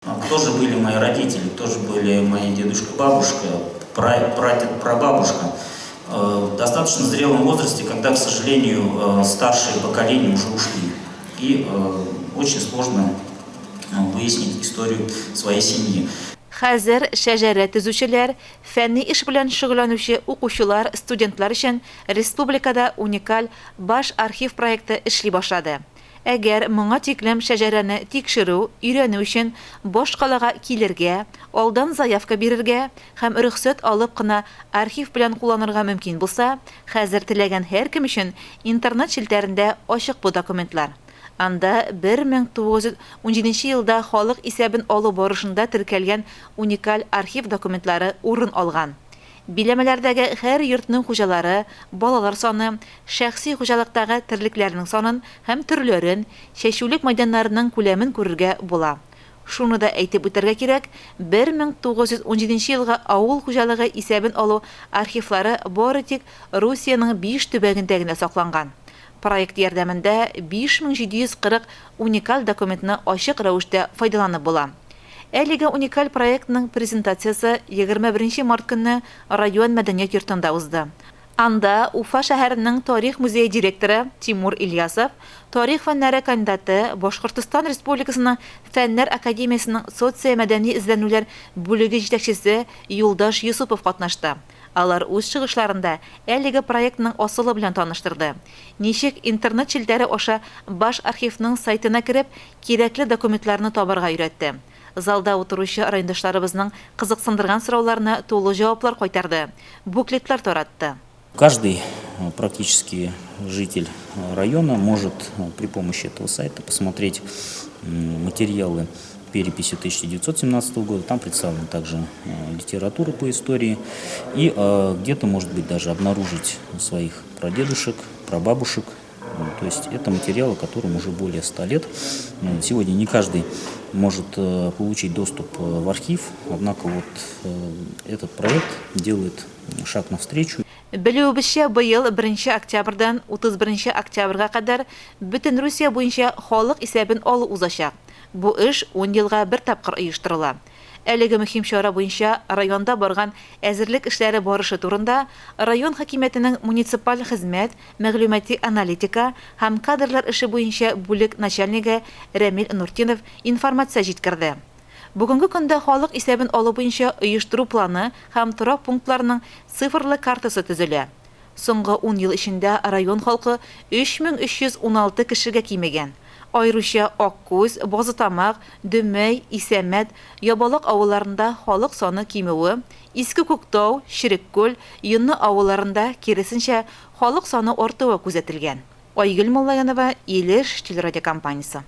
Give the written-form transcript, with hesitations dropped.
Кто же были мои родители, кто же были мои дедушка, бабушка, прадед, прабабушка. В достаточно зрелом возрасте, когда, к сожалению, старшие поколения уже ушли. И очень сложно выяснить историю своей семьи. Хәзер шәҗәрә төзүчеләр, фәнни эш белән шөгыльләнүче укучылар, студентлар өчен республикада уникаль Баш архив проекты эшли башлады. Әгәр моңа тиклем шәҗәрәне тикшерү, өйрәнү өчен башкалага килергә, алдан заявка бирергә һәм рөхсәт алып кына архив белән кулланырга мөмкин булса, хәзер теләгән һәркем өчен интернет челтәрендә ачык бу документлар. Анда 1917 елда халык исәбен алу барышында теркәлгән уникаль архив документлары урын алган. Биләмәләрдәге һәр йортның хуҗалары, балалар саны, шәхси хуҗалыктагы терлекләрнең санын һәм төрләрен, чәчүлек мәйданнарының күләмен күрергә була. Шуны да әйтеп үтәргә кирәк, 1917 елгы авыл хуҗалыгы исәбен алу архивлары бары тик Русиянең биш төбәгендә генә сакланган. Проект ярдәмендә 5740 уникаль документны ачык рәвештә файдаланып була. Әлеге уникаль проектның презентациясе 21 март көнне район мәдәният йортында узды. Анда Уфа шәһәренең тарих музее директоры Тимур Ильясов, тарих фәннәре кандидаты, Башкортостан Республикасының Фәннәр академиясенең социомәдәни эзләнүләр бүлеге җитәкчесе Юлдаш Йосыпов катнашты. Алар үз чыгышларында әлеге проектның асылы белән таныштырды. Ничек интернет челтәре аша баш архивның сайтына кереп, кирәкле документларны табарга өйрәтте. Залда утыручы райондашларыбызның кызыксындырган сорауларына тулы җаваплар кайтарды, буклетлар таратты. Каждый практически житель района может при помощи этого сайта посмотреть материалы переписи 1917 года. Там представлена также литература по истории. И где-то, может быть, даже обнаружить своих прадедушек, прабабушек. То есть это материалы, которым уже более 100 лет. Сегодня не каждый может получить доступ в архив, однако вот этот проект делает шаг навстречу. Белүебезчә, быел 1 октябрьдән 31 октябрьгә кадәр Бөтенрусия буенча халык исәбен алу узачак. Бу эш ун елга бер тапкыр оештырыла. Әлеге мөһим чара буенча районда барган әзерлек эшләре барышы турында район хакимиятенең муниципаль хезмәт, мәгълүмати аналитика һәм кадрлар эше буенча бүлек начальнигы Рәмил Нуртдинов информация җиткерде. Бүгенге көндә халык исәбен алу буенча оештыру планы һәм торак пунктларның цифрлы картасы төзелә. Соңгы ун ел эчендә район халкы 3316 кешегә кимегән. Аеруча Аккүз, Базытамак, Дөмәй, Исәмәт, Ябалак авылларында халык саны кимүе, Иске Күктау, Череккүл, Йонны авылларында, киресенчә, халык саны артуы күзәтелгән. Айгөл Муллаянова, Илеш телерадиокомпаниясе.